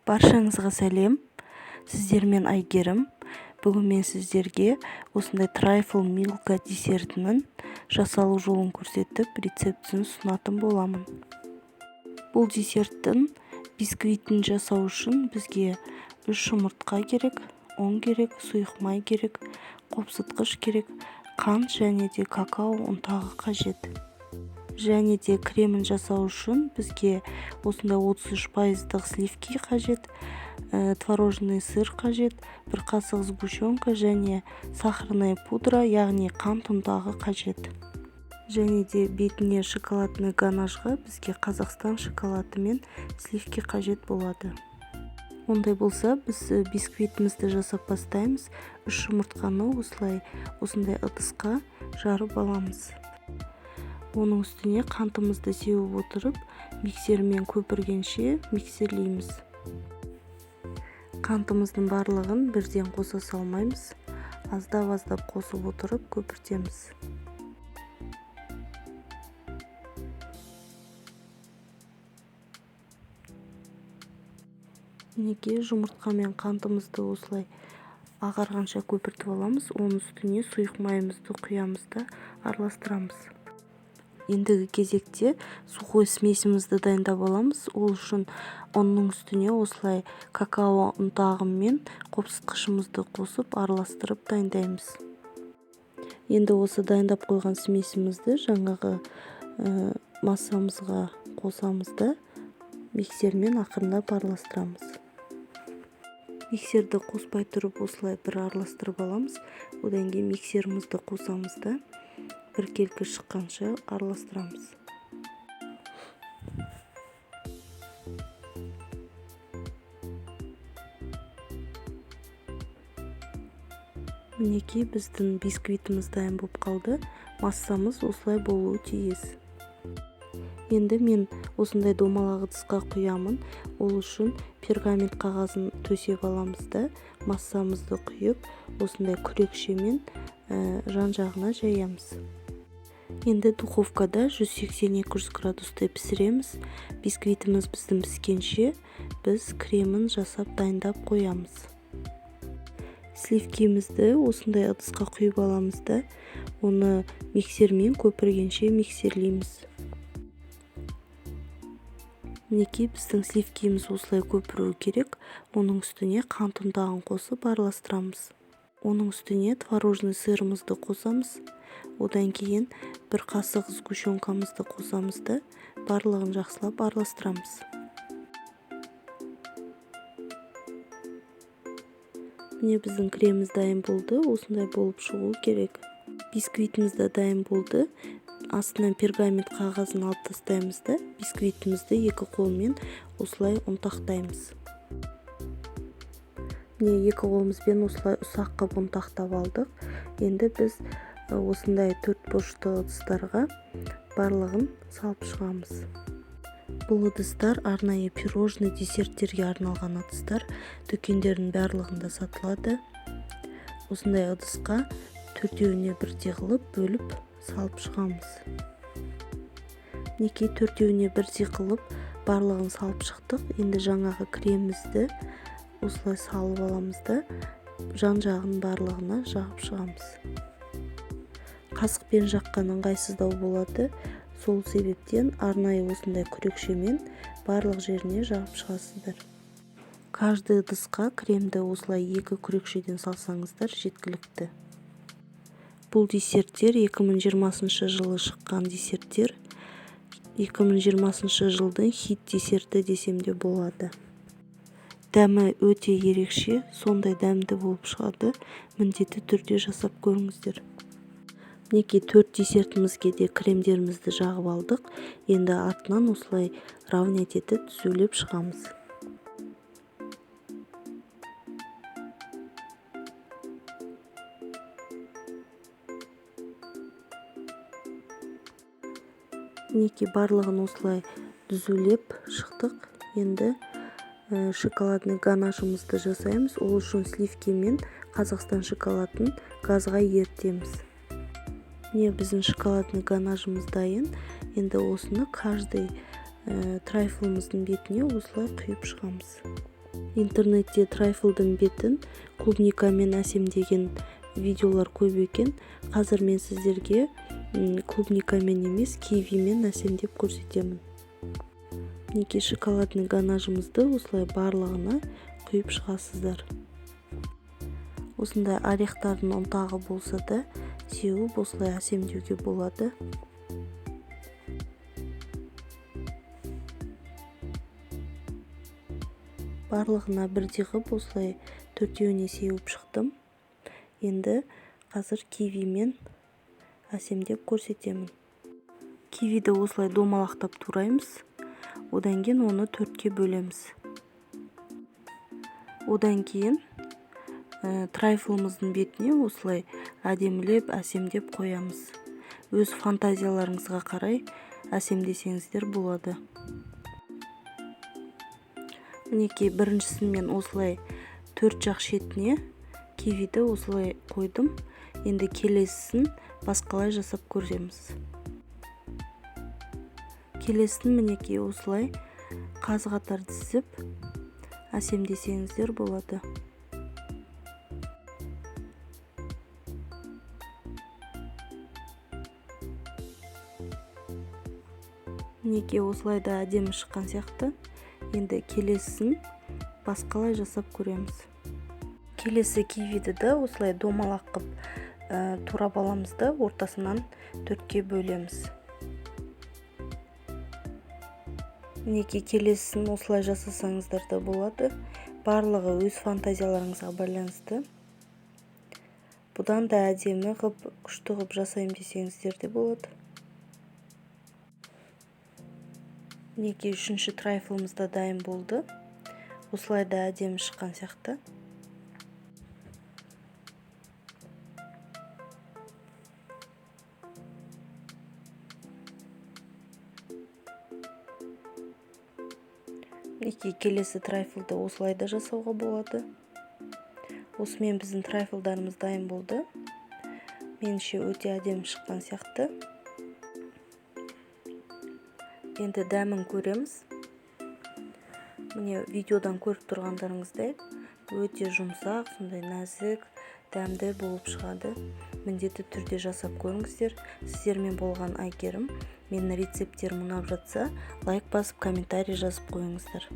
Баршаңызға сәлем! Сіздермен Әйгерім. Бүгін мен сіздерге осындай трайфл Милка десертінің жасалу жолын көрсетіп, рецептісін ұсынатын боламын. Бұл десерттің бисквитін жасау үшін бізге 3 жұмыртқа керек, ұн керек, сұйық май керек, қопсытқыш керек, қант және де какао ұнтағы қажет. Және де кремін жасау үшін бізге осындай 33%-дық сливки қажет, творожный сыр қажет, бір қасық сгущенка және сахарная пудра, яғни қант ұнтағы қажет. Және де бетіне шоколадный ганажға бізге Қазақстан шоколады мен сливки қажет болады. Ондай болса, біз бисквитімізді жасап бастаймыз. 3 жұмыртқаны осылай осындай ыдысқа жарып аламыз. Оның үстіне қантымызды сеуіп отырып, миксермен көпіргенше миксерлейміз. Қантымыздың барлығын бірден қоса салмаймыз, аздап-аздап қосып отырып көпіртеміз. Мінекей, жұмыртқа мен қантымызды осылай ағарғанша көпіртіп аламыз. Оның үстіне сұйық майымызды құямыз да араластырамыз. Ендігі кезекте сухой смесімізді дайындап аламыз. Ол үшін ұнның үстіне осылай какао ұнтағы мен қопсытқышымызды қосып араластырып дайындаймыз. Енді осы дайындап қойған смесімізді жаңағы массамызға қосамыз да миксермен ақырындап араластырамыз. Миксерді қоспай тұрып осылай бір араластырып аламыз. Одан кейін миксерімізді қосамыз да біркелкі шыққанша араластырамыз. Мінекей, біздің бисквитіміз дайын болып қалды. Массамыз осылай болуы тиіс. Енді мен осындай домалақ ыдысқа құямын. Ол үшін пергамент қағазын төсеп аламыз да массамызды құйып, осындай күрекшемен жан-жағына жаямыз. Енді духовкада 180-200 градуста пісіреміз. Бисквитіміз біздің піскенше біз кремін жасап дайындап қоямыз. Сливкемізді осындай ыдысқа құйып аламыз да оны миксермен көпіргенше миксерлейміз. Мінекей, біздің сливкеміз осылай көпіруі керек. Оның үстіне қант ұнтағын қосып араластырамыз. Оның үстіне творожный сырымызды қосамыз. Одан кейін бір қасық сгущенкамызды қосамыз да барлығын жақсылап араластырамыз. Міне, біздің креміміз дайын болды. Осындай болып шығу керек. Бисквитіміз де дайын болды. Астынан пергамент қағазын алып тастаймыз да бисквитімізді екі қолмен осылай ұнтақтаймыз. Міне, екі қолымызбен осылай ұсақ қылып ұнтақтап алдық. Енді біз осындай төрт бұрышты ыдыстарға барлығын салып шығамыз. Бұл ыдыстар арнайы пирожный десерттерге арналған ыдыстар. Дүкендердің барлығында сатылады. Осындай ыдысқа төртеуіне бірдей қылып бөліп салып шығамыз. Мінекей, төртеуіне бірдей қылып барлығын салып шықтық. Енді жаңағы кремімізді осылай салып аламыз да жан-жағын барлығына жағып шығамыз. Қасықпен жаққан ыңғайсыздау болады. Сол себептен арнайы осындай күрекшемен барлық жеріне жағып шығасыздар. Каждый ыдысқа кремді осылай екі күрекшеден салсаңыздар жеткілікті. Бұл десерттер 2020 жылы шыққан десерттер. 2020 жылдың хит десерті десем де болады. Дәмі өте ерекше, сондай дәмді болып шығады. Міндетті түрде жасап көріңіздер. Мінекей, төрт десертімізге де кремдерімізді жағып алдық. Енді артынан осылай равнять етіп түзулеп шығамыз. Мінекей, барлығын осылай түзулеп шықтық. Енді шоколадный ганашымызды жасаймыз. Ол үшін сливки мен Қазақстан шоколадын газға ерітеміз. Міне, біздің шоколадный ганажымыз дайын. Енді осыны каждый трайфлымыздың бетіне осылай құйып шығамыз. Интернетте трайфлдың бетін клубникамен әсемдеген видеолар көп екен. Қазір мен сіздерге клубникамен емес, кивимен әсемдеп көрсетемін. Мінекей, шоколадный ганажымызды осылай барлығына құйып шығасыздар. Осындай орехтардың ұнтағы болса да сеуіп осылай әсемдеуге болады. Барлығына бірдей қылып осылай төртеуіне сеуіп шықтым. Енді қазір кивимен әсемдеп көрсетемін. Кивиді осылай домалақтап тураймыз. Одан кейін оны төртке бөлеміз. Одан кейін трайфлымыздың бетіне осылай әдемілеп әсемдеп қоямыз. Өз фантазияларыңызға қарай әсемдесеңіздер болады. Мінекей, біріншісін мен осылай төрт жақ шетіне кивиді осылай қойдым. Енді келесісін басқалай жасап көреміз. Келесісін мінекей осылай қаз қатар тізіп әсемдесеңіздер болады. Мінекей, осылай да әдемі шыққан сияқты. Енді келесісін басқалай жасап көреміз. Келесі кивиді де осылай домалақ қып турап аламыз да ортасынан төртке бөлеміз. Мінекей, келесісін осылай жасасаңыздар да болады. Барлығы өз фантазияларыңызға байланысты. Бұдан да әдемі қып, күшті қып жасаймын десеңіздер де болады. Мінекей, үшінші трайфлымыз да дайын болды. Осылай да әдемі шыққан сияқты. Мінекей, келесі трайфлды осылай да жасауға болады. Осымен біздің трайфлдарымыз дайын болды. Меніңше өте әдемі шыққан сияқты. Енді дәмін көреміз. Міне, видеодан көріп тұрғандарыңыздай өте жұмсақ, сондай нәзік, дәмді болып шығады. Міндетті түрде жасап көріңіздер. Сіздермен болған Әйгерім. Менің рецепттерім ұнап жатса, лайк басып, комментарий жазып қойыңыздар.